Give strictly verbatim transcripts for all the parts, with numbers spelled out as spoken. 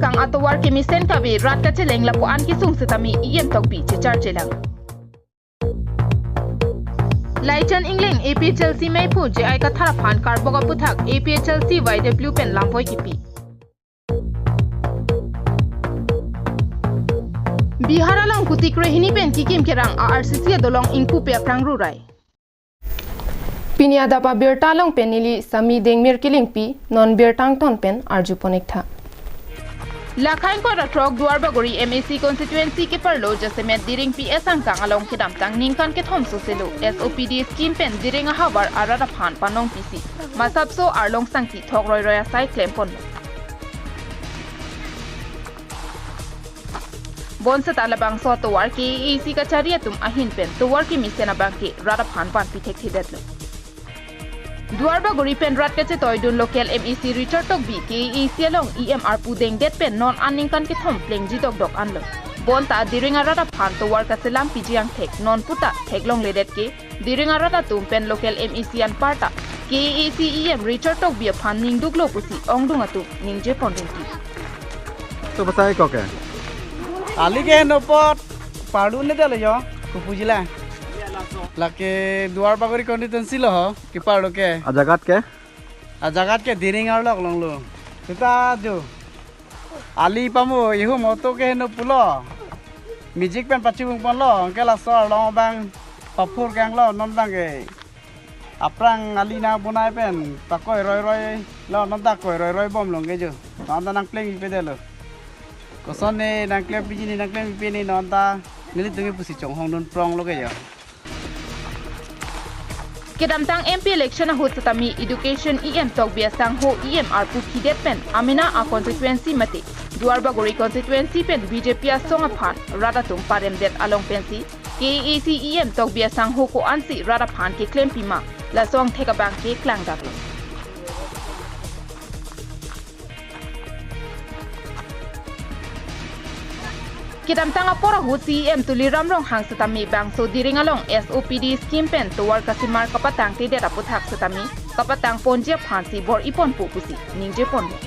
Kang atovar kemesen kave rat kacheleng lapu-an kesung setame E M Tokbi chechar chelang. Laichan Engleng A P H L C meiphu J I Kathar aphan karbok aputhak A P H L C Y W pen lamboi kipi. Bihar along kuti krehini pen kikim kerang a R C C adolong ingpupe aphrang rurai. Pini adap abirta along pen neli Sami Dengmir Kilingpi, non birta angton pen arjupon-ik tha. Lakhain kora throk Duarbagori M A C constituency keparlo jasemet Diring P S angkang along kedamtang ningkan kethom soselo S O P D scheme pen Diring ahavar arat aphan panong pisi masapso arlong sangti thok roiroi asai klemponlo. Bonseta labangso atovar K A A C kachari atum ahin pen tovar kemesen abangke rat aphan vanpi thekthedetlo. Duarbagori pen rat kachetoi dun local M A C Richard Tokbi K A A C along E M arpu dengdet pen non an ningkan kethom plengji dokdok anlo. Bonta Diring arat aphan tovar kaselam piji angthek non puta theklongledet ke Diring arat atum pen local M A C anparta K A A C E M Richard Tokbi aphan ningduklo pusi ongdung atum ningjeponrengki. To batai koke. Ali ke no pot pardu ne dalo yo, kupujila. Lake Duarbagori constituency lo ho, keparlo ke. Ajagat ke? Ajagat ke Diring arlok longlo. Seta jo. Ali pamu ihu moto ke no pulo. Music pen pachibung ponlo, ke laso arlong abang paphur kanglo, non abangke. Aphrang ali nang bonai pen pakoi roiroi lo, non ta koi roiroi bomlong ke jo. Non ta nangpleng pipedetlo. Koson ne nangklem piji ne nangklem pipe ne non ta nelitum ke pusi chonghong dun pronglo ke jo. Kedamtang M P election ahut setame Education E M Tokbi asangho E M arpu khidet pen amena a constituency mate Duarbagori constituency pen B J P asong aphan rat atum paremdet along pensi K A A C E M Tokbi asangho ko-ansi rat aphan keklempima laso angthek abangke klangdaklo. Kedamtang apor ahut C E M Tuliram Ronghang setame bangso Diring along S O P D scheme pen tovar kasemar kapatangtedet aputhak setame kapatangponji aphansi bor-iponpo pusi ningjeponlo.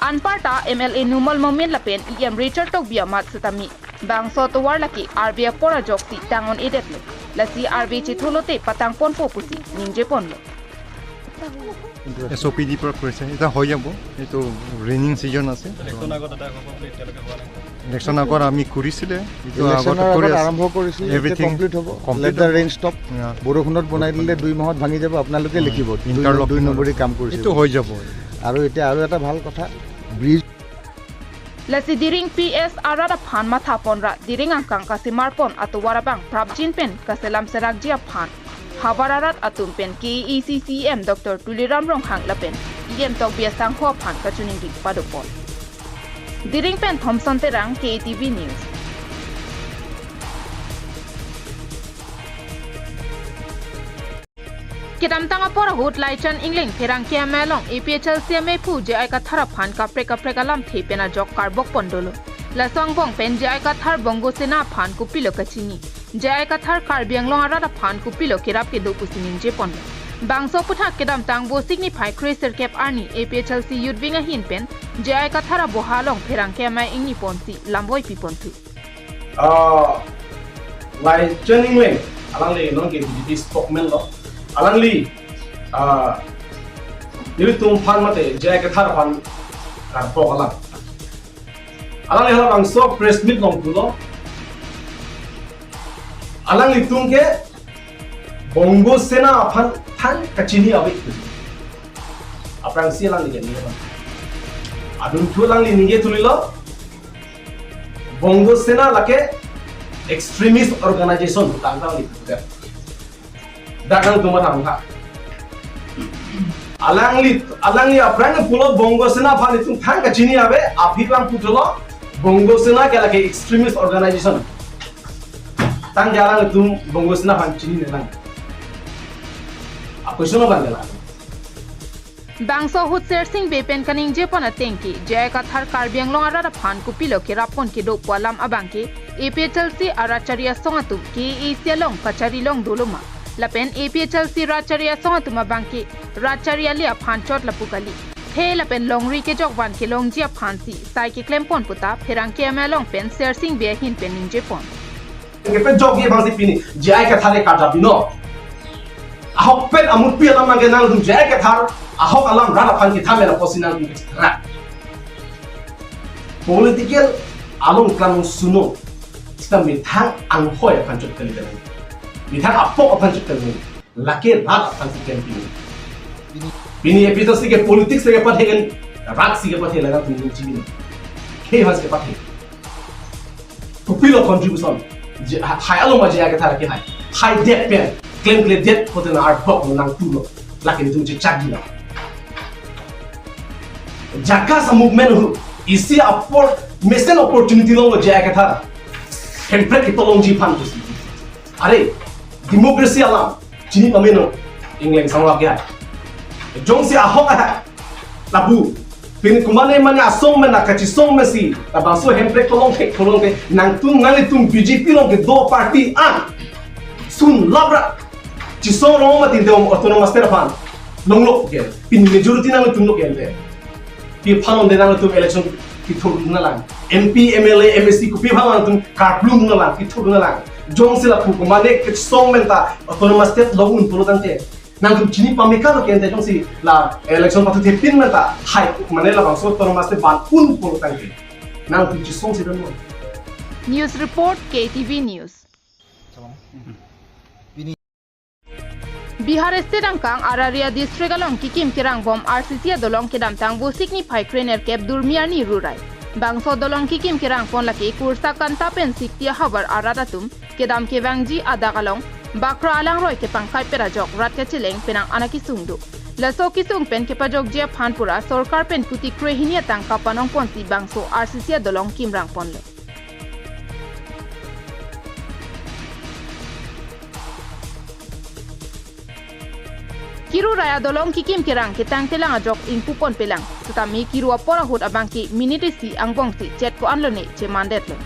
Anparta M L A Numal Momin lapen E M Richard Tokbi amat setame bangso atovar lake arve apor ajoksi tang-on-edetlo. Lasi arve chetholote patangponpo pusi ningjeponlo. S O' P D পৰা কৰিছে, এতিয়া হৈ যাব, এইটো raining season আছে। ইলেকশ্যন আগত এটা হ'ব বুলি এতিয়ালৈকে হোৱা নাই। ইলেকশ্যন আগত আমি কৰিছিলে, এইটো আগত ইলেকশ্যনৰ কৰি আগত আছে। আৰম্ভ কৰিছিলে, এতিয়া এভৰিথিং কমপ্লিট হ'ব। কমপ্লিট Let the হ'ব। Rain stop। Yeah। বৰষুণত বনাই দিলে দুই মাহত ভাঙি যাব, আপোনালোকে উম, লিখিব। দুই ন-, ইণ্টাৰলক দুই কৰিব। নম্বৰী কাম কৰিছে এইটো বুলি। হৈ যাব। আৰু এতিয়া আৰু এটা ভাল কথা, bridge Lasi Diring P S arat aphan mathaponra Diring angkang kasemarpon atovar abang prapjin pen kaselam serakji aphan havar arat atum pen K A A C C E M Doctor Tuliram Ronghang lapen E M Tokbi asangho aphan kachiningri padopon. Diring pen Thomson Terang, K T V News. Kedamtang apor ahut Laichan Engleng Pherangke amei along A P H L C ameiphu J I Kathar aphan kaprek kaprek alamthe pen ajok karbokpon dolo. Laso angbong pen J I Kathar Bongo Sena aphan kopilo kachini, J I Kathar Karbi Anglong arat aphan kopilo kerap kedo pusi ningjeponlo. Bangso aputhak kedamtang Vosik niphai kre sirkep arni A P H L C Youth Wing ahin pen J I Kathar aboha along Pherangke amei ingniponsi lamboi piponthu. Ah, Laichan Engleng, alangli non ke B J P spokesman lo. Alangli, ah, nelitum aphan mate J I Kathar aphan karbok alam. Alangli halabangso press meet along pulo. Alanglitum ke Bongo Sena aphan thang kachini ave. Aphrangsi alangli ke ningje. Adunthu alangli ningje thulilo. Bongo Sena lake extremist organization tangtang li puter. Dak nangtum matha tha. Alangli, alangli aphrang pulo Bongo Sena aphan itum thang kachini ave, aphi lang putholo Bongo Sena ke lake extremist organization. Tangte alangtum Bongo Sena aphan chinine lang. Akoisono bang lang. Bangso ahut Sersing Bey pen kaningjepon ateng ke, J I Kathar Karbi Anglong arat aphan kopilo kerappon kedo pu alam abangke, A P H L C arat chari asong atum K A A C along kachari long doloma. Lapen A P H L C rat chari asong atum abangke rat chari ale aphan chot lapu kali. The lapen longri kejok van kelongji aphansi sai keklempon puta pherangke amei along pen Sersing Bey ahin pen ningjepon. Kepejokji abangsi pini J I Kathar ke karjap binong. Ahokpet amutpi alam nangke nangtum J I Kathar ahok alam rat aphan kethamen apotsi nangtum kechethak. Political along klang suno. Sita methang anghoi aphan chot kali dalam. Methang apok aphan chot kali. Lake rat aphansi campaign. Pini A P H L C ke politics ke pathe kan, rat si ke pathe laga tum chini. Khei has ke pathe. Kopilo contribution. Je, ha-, hai alo ma J I Kathar ke hai. Hai det pen. Klemkledet kote na art block nangtulo. Lake tum chechak dina. Jaga sa movement hu. Isi apor mesen opportunity lo J I Kathar. Hemprek ketolongji aphan tu si. Are, democracy alam. Chini pameno, ingleng sang lagi hai. Jongsi ahok hai. Lapu. Pini kumane mane asong mena kachisong mesi. Labangso Hemprek tolong thek tolong ke. Nangtum nanglitum B J P along kedo party an. Sun labra. Chisong rong mati de autonomous state aphan. Longlok ke. Pini majority nangtum lok ke. Pi aphan onde nangtum election kithurdun nanglang. M P, M L A, M A C kopi aphan nangtum karplun nanglang, kithurdun nanglang. Jongsi lapu kumane kachisong menta autonomous state long un pulo tangte. Nangtum chini pameka lo ke ante jongsi la election pathu thepin menta. Hai mane labangso autonomous state ban un pulo tangte. Nangtum chisongsi dunnon. News report, K T V News. Bihar State angkang Araria District along kikim kerangbom R C C adolong kedamtang Vosik niphai krenerkep Durmi arni rurai. Bangso adolong kikim kerangpon lake Kursa Kanta pen Sikti ahavar arat atum kedam kevangji adak along Bakra alangroi kepangkai pera jok rat kacheleng penang anak kesung do. Laso kesung pen kepajokji aphan pura sorkar pen kuti krehini atangka panongponsi bangso R C C adolong kimrangponlo. Kiru rai adolong kikim kerang ketang telang ajok ingpupon pelang. Setame kiru apor ahut abangke minute isi angbongsi chet ko-an lone chemandetlo.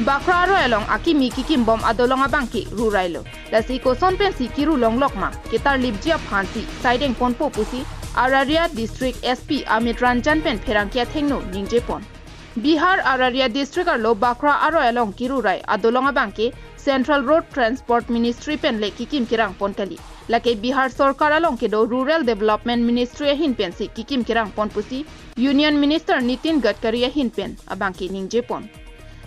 Bakra aroi along akimi kikimbom adolong abangke rurailo. Lasi koson pensi kiru longlok ma ketarlipji aphansi saideng ponpo pusi Araria District S P Amit Ranjan pen pherangke athengno ningjepon. Bihar Araria District arlo Bakra aroi along kiru rai adolong abangke Central Road Transport Ministry pen le kikim kerangpon kali. Lake Bihar sorkar along kedo Rural Development Ministry ahin pensi kikim kerangpon pusi Union Minister Nitin Gadkari ahin pen abangke ningjepon.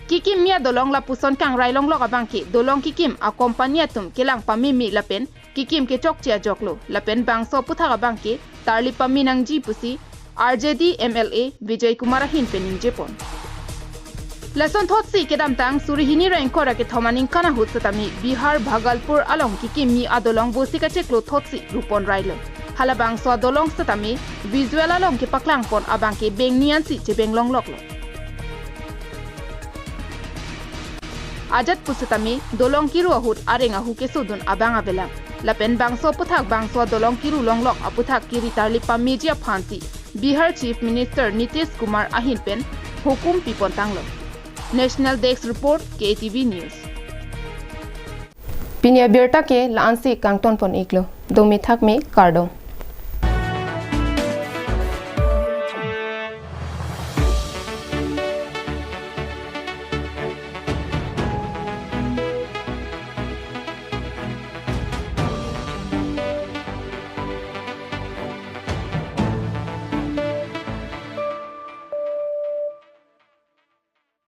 Kikimmi adolong lapuson kangrai longlok abangke dolong kikim a company atum kelang pamimi lapen kikim kechokche ajoklo lapen bangso aputhak abangke tarlip pami nangji pusi R J D M L A Vijay Kumar ahin pen ningjepon. Lason thotsi kedamtang suri hini ra ingkoi ra kethom aningkan ahut setame Bihar Bhagalpur along kikimmi adolong Vosik achiklo thotsi rupon railo. Halabangso adolong setame visual along kepaklangpon abangke bengni ansi chebeng longloklo. Ajat pu setame dolong kiru ahut areng ahu kesodun abang avelang. Lapen bangso aputhak bangso adolong kiru longlok aputhak kiri tarlip pameji aphansi Bihar Chief Minister Nitish Kumar ahin pen hukum pipon tanglo. National Desk Report, K T V News. Pini abirta ke la-ansi kangtonpon iklo. Domi thakmi, kardom.